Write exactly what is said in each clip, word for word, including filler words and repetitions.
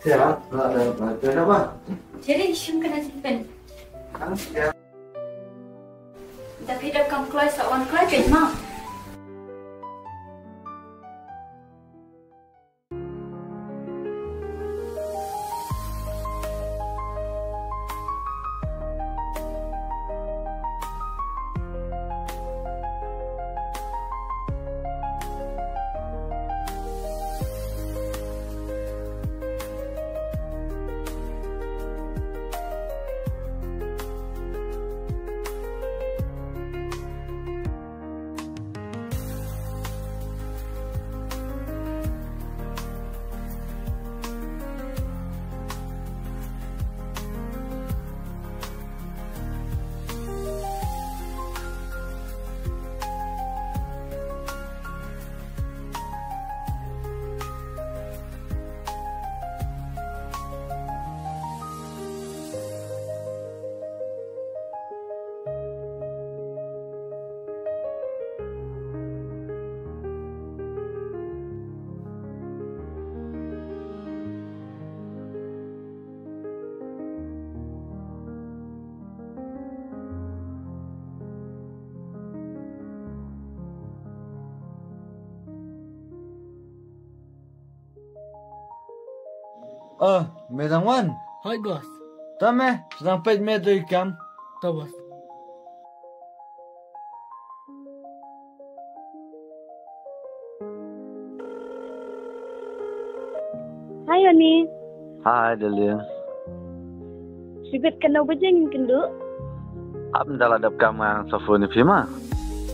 Te ah, la da, la da ba. Jadi shim kana simpen. Kan ya. Tapi da kam kloi sa wan kloi pin ma. Oh, me dang wan? Hoi, boss. Ta me, dang peit me doi kam. Ta, boss. Hi, honey. Hi, darling. Shibit kano baje ngin kynduh? Ap da la dep kam ngan sa phone ïa phi ma.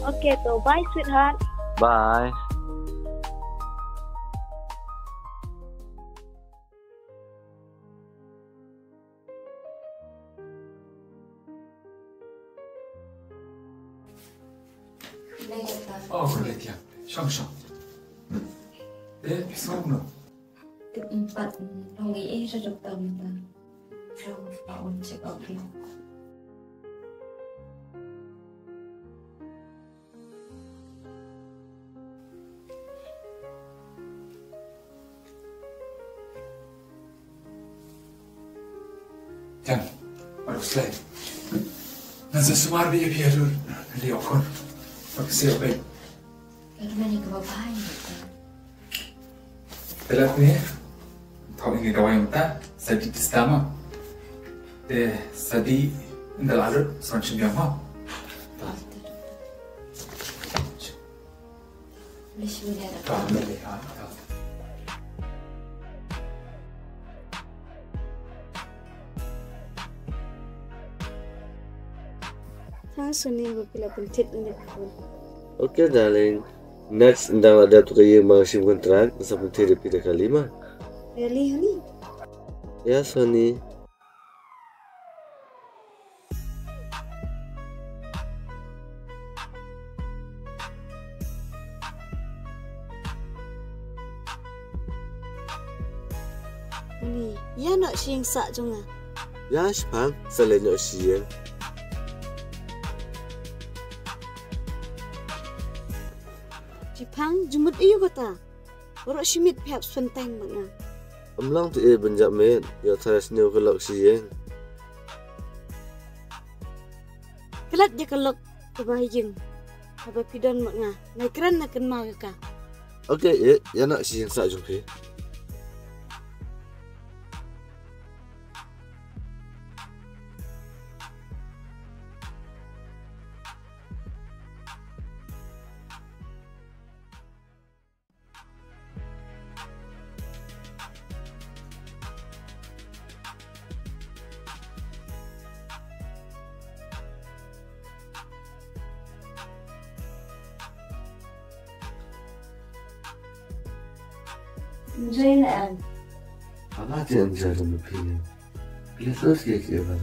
Okay, to bye, sweetheart. Bye. Lei kata. Oh, lei kiang. Shong, shong. Eh, phi sngewbha kumno? Tip empat, long i eh, sa doktor mynta. Long pa un check up dia. Jan, baru selai. Ngan sa sumar bi ïa phi haduh. Li okon. Bak siap baik. Ka dei mane kaba bha ïa ka. Te lap ne. Thok ïa ka dawai mynta, sa dih paracetamol. Te sa dih ynda la lut sa wan shim biang mo. Lei shu lei. Ka lei ha. Thanks, Sunny, ba phi la pyntip ïa nga. Okay, darling. Next, ynda la dep tu ka ïing ba nga shim kontrak, sa pyntip ïa phi da kali ma. Really, honey? Yes, honey. Ni, ïa noh sha ïing sah jong nga. Ïa shipang, sa leit noh sha ïing. Shipang, jingmut aïu kata? Baroh shi miet phi hap spend time bad nga. Ym long te eh ban jap miet, ïoh tharai sniew ka lok sha ïing. Klet ïa ka lok kaba ha ïing. Haba phi don bad nga, nai kren na kynmaw ïa ka. Okay, eh, ïa noh sha ïing sah jong phi. Enjoy na em. Aba te enjoy na phi. Phi la sos ke ke ba.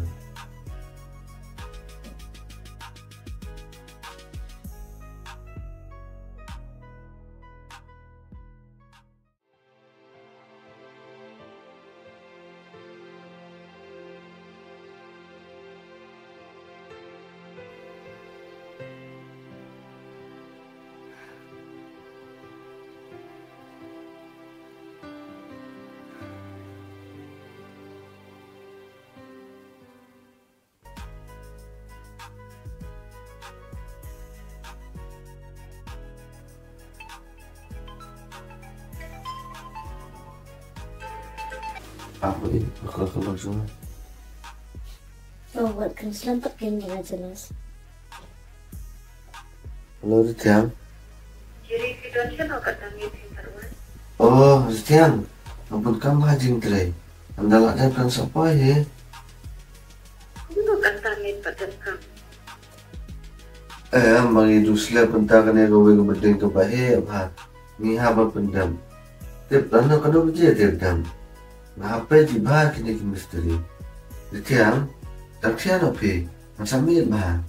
Apa ni? Aku akan langsung. Oh, wat kan slam pat kan ni aja nas. Hello, Rithiang. Jiri ki don sha no ka tang ni phin tarwan. Oh, Rithiang. Ampun kam ha jing trei. Anda lah dan kan sapa ye? Kumno kan tang ni pat dan kam. Eh, ma ngi ju slep mynta kane ka wei ka bteng kaba heh bha. Ngi hap ban pyndem. Tip lano kano baje tip dem. Nga hap peit bha kine ki mistri. Rithiang, tang thiah noh phi. Ngan sa miet bha.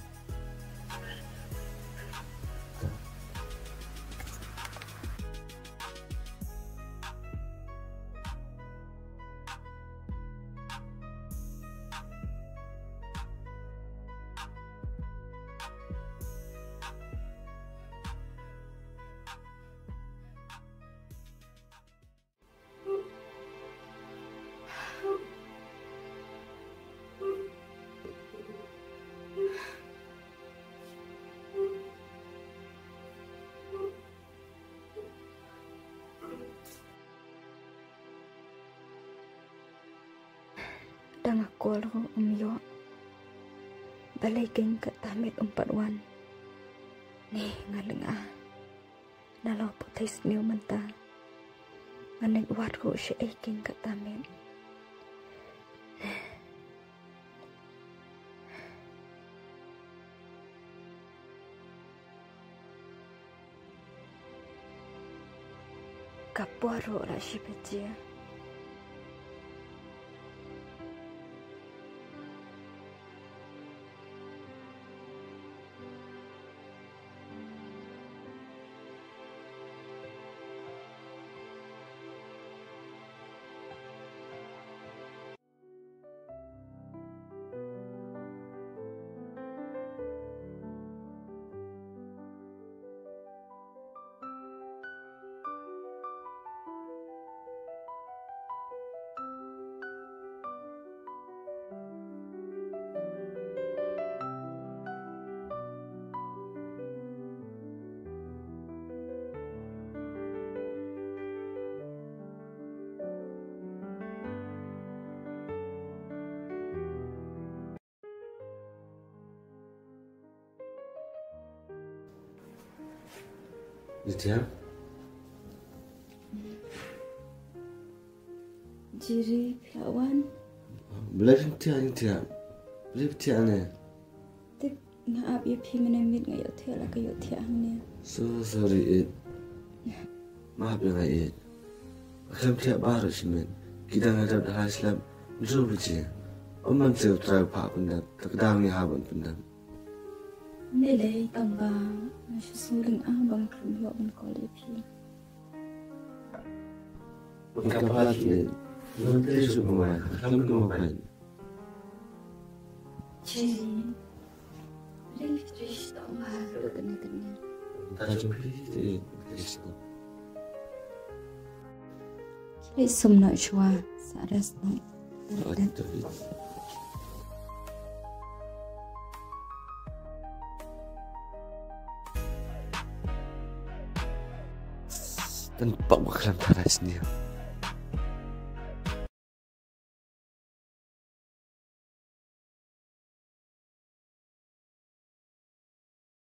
Dang a call ruh um ïoh. Balei kein katta miet um pat wan? Ni nga lynga. Nalor put thei sniew mynta. Nga ngeit wat ruh shaei kein katta miet. Ka por ruh la shu pynjia. Nitya? Jiri, phi la wan? Balei phi thiah, Nitya? Balei phi thiah ne? Tip, nga ap ïa phi mynne miet nga ïohthiah la ka ïohthiah hangne. So sorry, Ed. Map ïa nga, Ed. Nga khlem thiah baroh shi miet. Ki dang ïa dep da lai slem. Hynriew baje. Ym ban siew trai u phah pyndep. Te ka daw ngi hap ban pyndep. Lei lei tang ba nga shu sngewlyngngoh ba nga khlem ïoh ban call ïa phi. Ka pha ki, ngan trei shuh kumne, khlem kumne. Jiri. Lei trei shuh tang ba kane kane. Ka jong phi te, trei shuh. Ki leit sum noh shuwa, sa rest noh. Tang ba khlem tharai sniew.